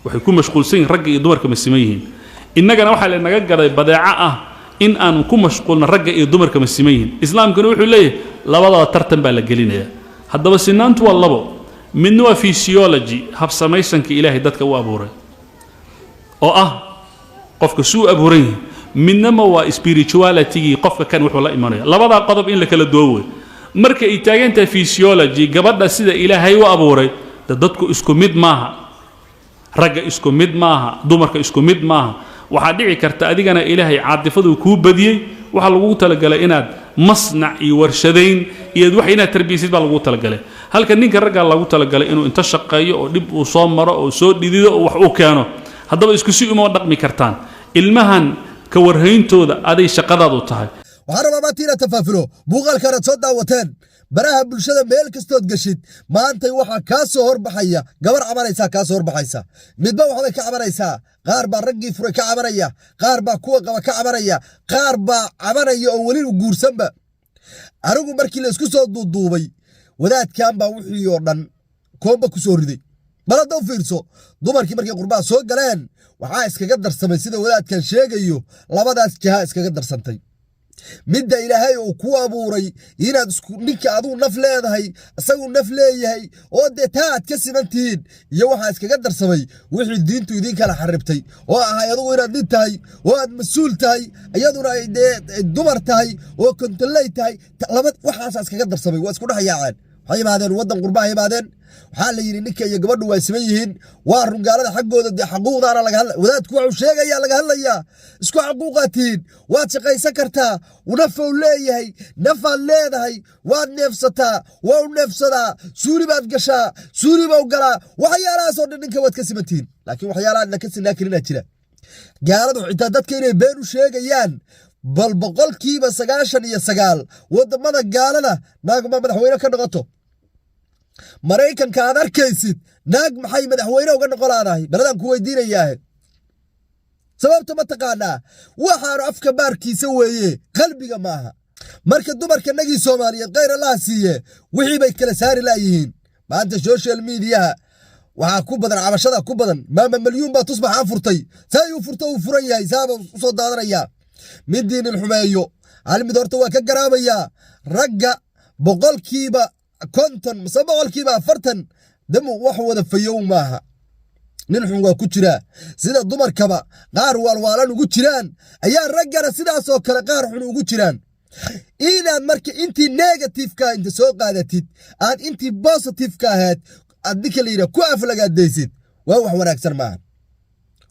Waxay ku mashquulsan yihin ragga iyo dumarka ma siman yihiin. Innagana waxaa lanaga gaday badeeco ah in aanu ku mashquulno ragga iyo dumarka ma siman yihiin. Islaamkuna wuxuu leeyahay labadaba tartan baa la gelinayaa. Haddaba sinaantu waa labo: midna waa physiology, habsamaysanka Ilaahay dadka u abuuray oo ah qofka suu abuuran yahay, midnama waa spiritualitygii, qofka kan wuxuu la imanaya. Labadaa qodob in la kala duwo wey. Marka ay taagan tahay physiology, gabadha sida Ilaahay u abuuray, de dadku isku mid maaha, ragga isku mid maaha, dumarka isku mid maaha. Waxaa dhici karta adigana Ilaahay caatifaduu kuu badiyey, waxaa lagugu talagalay inaad masnac iyo warshadayn iyo wax inaad tarbiyaysid baa lagugu talagalay, halka ninka raggaa lagu talagalay inuu inta shaqeeyo oo dhib uu soo maro oo soo dhidido oo wax uu keeno. Haddaba isku si uma dhaqmi kartaan. Ilmahan ka warhayntooda aday shaqadaadu tahay. Waxaan rabaa maanta inaad tafaafilo muuqaalkaanaad soo daawateen. Baraha bulshada meel kastood geshid maantay waxaa kaa soo horbaxaya gabar cabanaysaa, kaa soo horbaxaysa. Midba waxbay ka cabanaysaa. Qaar baa raggii furay ka cabanaya, qaar baa kuwa qaba ka cabanaya, qaar baa cabanaya oo weli guursanba. Anigu markii la isku soo duuduubay, wadaadkan baa wixii oo dhan koomba ku soo riday. Bal hadda u fiirso, dumarkii markay qurbaha soo galeen waxaa iskaga darsamay, sida wadaadkan sheegayo, labadaas jiha iskaga darsantay: midda Ilaahay uu ku abuuray inaad isku ninka aduu naf leedahay, isagu naf leeyahay, oo dee taa aad ka siman tihiin, iyo waxaa iskaga darsamay wixii diintu idiin kala xaribtay oo ahay adugu inaad nin tahay oo aad mas-uul tahay, iyaduna ay dee dumar tahay oo kontoley tahay. Laba waxaasaa iskaga darsamay, waa isku dhex yaaceen. Waxay imaadeen waddan qurbaha imaadeen. Waxaa la yidhi ninka iyo gabadhu waa siman yihiin. Waa rungaalada xaggooda dee xaquuqdaana laga hadla. Wadaadku wuxuu sheegayaa, laga hadlayaa, isku xaquuqaad tihiin, waad shaqaysan kartaa, nafow leeyahay, nafaad leedahay, waad neefsataa, waa u neefsadaa, suuli baad gashaa, suuli bau galaa, waxyaalahaasoo dhan ninka waad ka siman tihiin. Laakiin waxyaalaha aadna ka sinaa karinaa jira. Gaaladu xitaa dadka inay been u sheegayaan, bal 99% waddamada gaalada naagma madaxweyne ka noqoto. Maraykanka aad arkaysid, naag maxay madaxweyne uga noqolaadahay? Baladaan ku weydiinayaahe, sababta ma taqaanaa? Waxaanu afka baarkiisa weeye, qalbiga maaha. Marka dumarka nagii Soomaaliyeed, khayr Allaha siiye, wixii bay kala saari laayihiin. Maanta social mediaha waxaa ku badan cabashada ku badan. Maama Malyuun baa tusbaxaan furtay. Saa uu furto uu furan yahay, saaba usoo daadanayaa. Midii nin xumeeyo, hal mid horta waa ka garaabayaa: ragga 50% mise 40% damu wax wada fayow maaha, nin xun waa ku jiraa. Sida dumarkaba qaar waalwaalan ugu jiraan ayaa raggana sidaasoo kale qaar xun ugu jiraan. Inaad marka intii negativeka inta soo qaadatid, aad intii positiveka ahayd aad ninka la yidhaha ku aflagaadaysid, waa wax wanaagsan maahan,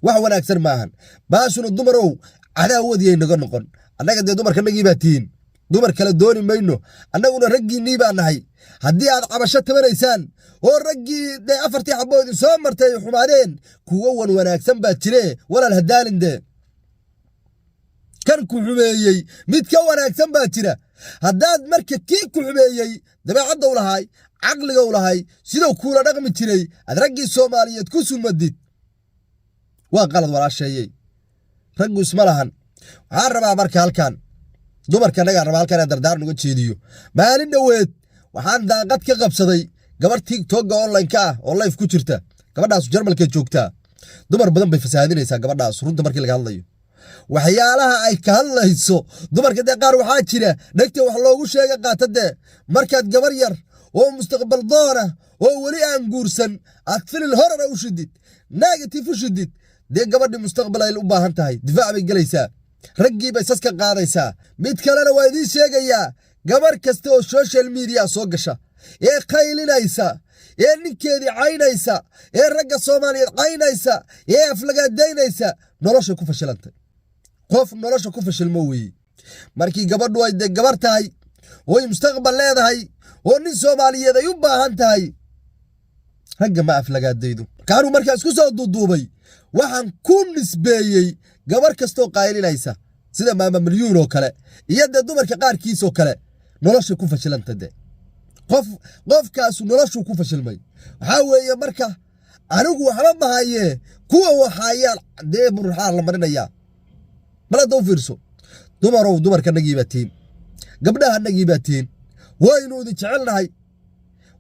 wax wanaagsan maahan. Baashuna, dumarow, cadaawadiyay naga noqon. Annaga dee dumarka nagii baa tihiin, dumar kale dooni mayno, annaguna raggiinnii baa nahay. Haddii aad cabasho tabanaysaan oo raggii dee afartii xaboo idin soo martay ay xumaadeen, kuwo wan wanaagsan baa jire, walaal, hadaalin. Dee kan ku xumeeyey mid ka wanaagsan baa jira. Haddaad marka kii ku xumeeyey dabeecadda u lahay, caqliga u lahay, siduu kuula dhaqmi jiray aad raggii Soomaaliyeed ku sumadid, waa qalad, walaasheeyey. Raggu isma lahan. Waxaan rabaa marka halkan dumarka nagaan rabaa halkan inaan dardaaran uga jeediyo. Maalin dhoweed waxaan daaqad ka qabsaday gabar TikTokga online-ka ah oo live ku jirta. Gabadhaas Jarmalkay joogtaa. Dumar badan bay fasahaadinaysaa gabadhaas. Runta markii laga hadlayo, waxyaalaha ay ka hadlayso, dumarka dee qaar waxaa jira dhegta wax loogu sheega qaata. Dee markaad gabar yar oo mustaqbal doona oo weli aan guursan aad filil horara u shidid, negative u shidid, dee gabadhii mustaqbal ay u baahan tahay, difaac bay gelaysaa, raggii bay sas ka qaadaysaa. Mid kalena waa idiin sheegayaa: gabar kasta oo social media soo gasha ee qaylinaysa, ee ninkeedii caynaysa, ee ragga Soomaaliyeed caynaysa, ee aflagaadaynaysa, noloshay ku fashilantay. Qof nolosha ku fashilmo weeye. Markii gabadhu ay dee gabar tahay ooy mustaqbal leedahay oo nin Soomaaliyeed ay u baahan tahay, ragga ma aflagaadaydo. Markaanuu markaa isku soo duuduubay, waxaan ku nisbeeyey gabar kastoo qaylinaysa sida Maama Milyuun oo kale iyo dee dumarka qaarkiisoo kale, noloshay ku fashilanta. De qof qofkaasu noloshuu ku fashilmay. Waxaa weeye marka anigu waxba mahayee, kuwa waxaayaan dee burxaa la marinayaa. Bal hadda u fiirso, dumarow, dumarka nagii baa tihiin, gabdhaha nagii baa tihiin, waynu idin jecelnahay,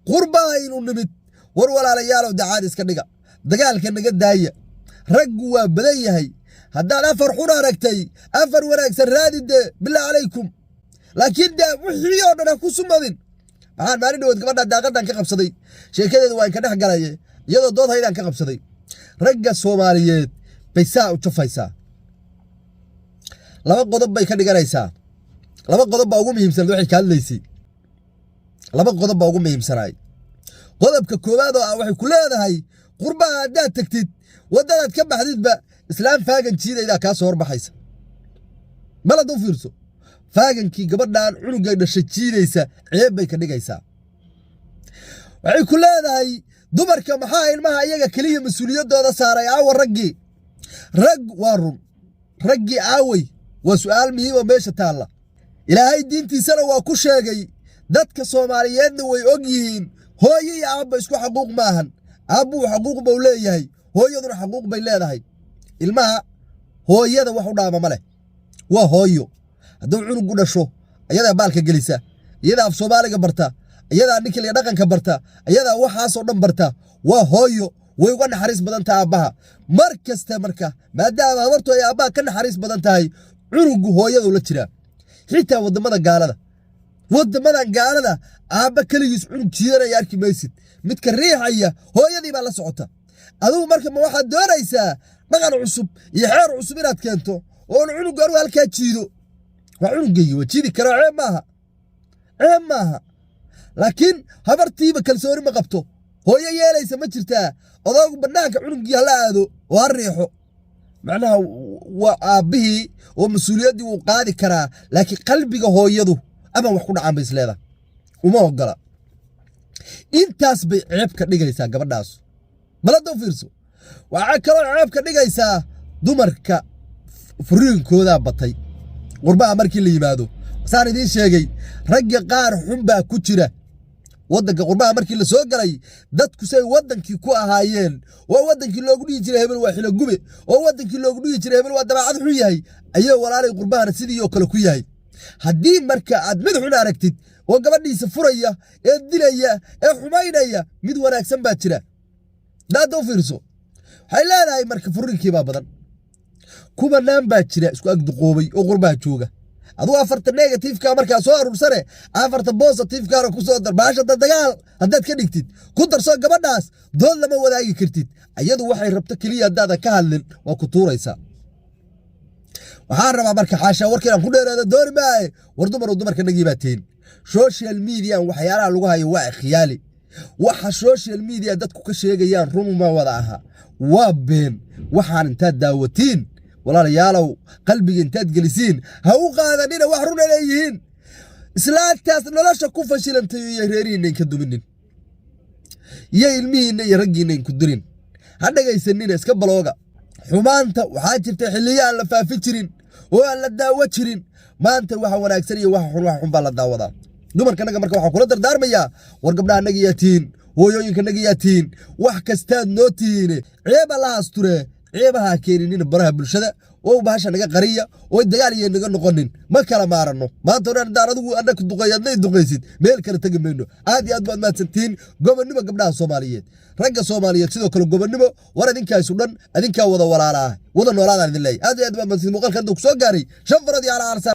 qurbahaynu nimid. War walaalayaalow, dacaad iska dhiga. Dagaalka naga daaya. Raggu waa badan yahay. Haddaad afar xun aragtay, afar wanaagsan raadi dee, billah calaykum. Laakiin dee wixii oo dhan ha ku sumadin. Maxaan maalin dhawood gabadha daaqadan ka qabsaday? Sheekadeeda waa inka dhex galaye, iyadoo dood haydaan ka qabsaday. Ragga Soomaaliyeed bay saa u jafaysaa. Laba qodob bay ka dhiganaysaa. Laba qodob baa ugu muhiimsan waxay ka hadlaysay. Laba qodob baa ugu muhiimsanaay. Qodobka koowaad oo ah, waxay ku leedahay qurbaha haddaad tagtid, waddadaad ka baxdidba islaam faagan jiidaydaa kaa soo horbaxaysa. Balad u fiirso, faagankii gabadhan cunugay dhashay jiidaysa ceeb bay ka dhigaysaa. Waxay ku leedahay dumarka maxaa ilmaha iyaga keliya mas-uuliyaddooda saaray? Aawa raggii? Rag waa run, raggii aawey? Waa su'aal muhiim oo meesha taalla. Ilaahay diintiisana waa ku sheegay, dadka Soomaaliyeedna way og yihiin. Hooyo iyo aabba isku xaquuq maahan. Aabbuu xaquuq buu leeyahay, hooyaduna xaquuq bay leedahay. Ilmaha hooyada wax u dhaama ma leh, waa hooyo. Hadduu cunugu dhasho, iyadaa baalka gelisa, iyadaa af Soomaaliga barta, iyadaa ninkiliga dhaqanka barta, iyadaa waxaasoo dhan barta. Waa hooyo, way uga naxariis badan tahay aabbaha mar kasta. Marka maadaama habartu ay aabbaha ka naxariis badan tahay, cunugu hooyadu la jiraa. Xitaa waddamada gaalada, waddamadan gaalada, aabba keligiis cunug jiidanaya arki maysid. Midka riixaya hooyadii baa la socota. Adigu marka ma waxaad doonaysaa dhaqan cusub iyo xeer cusub inaad keento oon cunugu anugu halkaa jiido? Waa cunugaygi, waa jiidi karaa, ceeb maaha, ceeb maaha. Laakiin habartiiba kalsooni ma qabto. Hooyo yeelaysa ma jirtaa? Odoogu bannaanka cunugii hala aado oo ha riixo. Macnaha waa aabbihii oo mas-uuliyaddii wuu qaadi karaa, laakiin qalbiga hooyadu ama wax ku dhacaan bay isleedahay, uma ogola. Intaas bay ceeb ka dhigaysaa gabadhaas. Balada u fiirso, waxaa kaloo ceeb ka dhigaysaa dumarka furiinkoodaa batay qurbaha markii la yimaado. Saan idiin sheegay, ragga qaar xun baa ku jira. Waddanka qurbaha markii la soo galay, dadku say waddankii ku ahaayeen oo waddankii loogu dhihi jiray hebel waa xilogube, oo waddankii loogu dhihi jiray hebel waa dabeecad xun yahay, ayuu walaalay qurbahana sidii oo kale ku yahay. Haddii marka aad mid xun aragtid oo gabadhiisa furaya ee dilaya ee xumaynaya, mid wanaagsan baa jira. Daadda u fiirso, waxay leedahay marka furinkii baa badan, kubanaan baa jira isku agduqoobay oo qurbaha jooga. Adugu afarta negative-ka markaa soo aruursane, afarta positive-kana ku soo dar. Baashada dagaal haddaad ka dhigtid, ku darsoo gabadhaas dood lama wadaagi kartid. Iyadu waxay rabto keliya haddaadan ka hadlin, waa ku tuuraysaa. Waxaan rabaa marka, xaashaa warka inaan ku dheeraada dooni maaye, war dumar, dumarka nagii baa tihin. Social media waxyaalaha lagu hayo waa khiyaali. Waxa social media dadku ka sheegayaan run ma wada aha, waa been. Waxaan intaad daawatiin, walaalayaalow, qalbiga intaad gelisiin, ha u qaadanina wax runa leeyihiin. Islaantaas nolosha ku fashilantay iyo reerihiinna inka duminin, iyo ilmihiinna iyo raggiinna inku dirin. Ha dhegaysanina, iska balooga. Xumaanta waxaa jirta xilliyo aan la faafi jirin oo aan la daawo jirin. Maanta waxa wanaagsan iyo waxa xun, waxa xun baa la daawadaa. Dumarkanaga marka waxaan kula dardaarmayaa, war gabdhaha naga yaa tihiin, hooyooyinka naga yaa tihiin, wax kastaad noo tihiine, ceeba la asturee, ceebaha keeninina baraha bulshada oo bahasha naga qariya oo dagaal iyo naga noqonin. Ma kala maaranno. Maanta o dhan haddaan adigu anna ku duqeey, adna i duqaysid, meel kale tegi mayno. Aad iyo aad baad mahadsantihiin. Gobonnimo gabdhaha Soomaaliyeed, ragga Soomaaliyeed sidoo kale gobonnimo. War idinkaasu dhan, adinkaa wada walaalaa, wada noolaadaan idin leeyahay. Aad iyo aad baad mahadsantihiin. Muuqaalkan intuu ku soo gaaray, shan farad iyo calaa.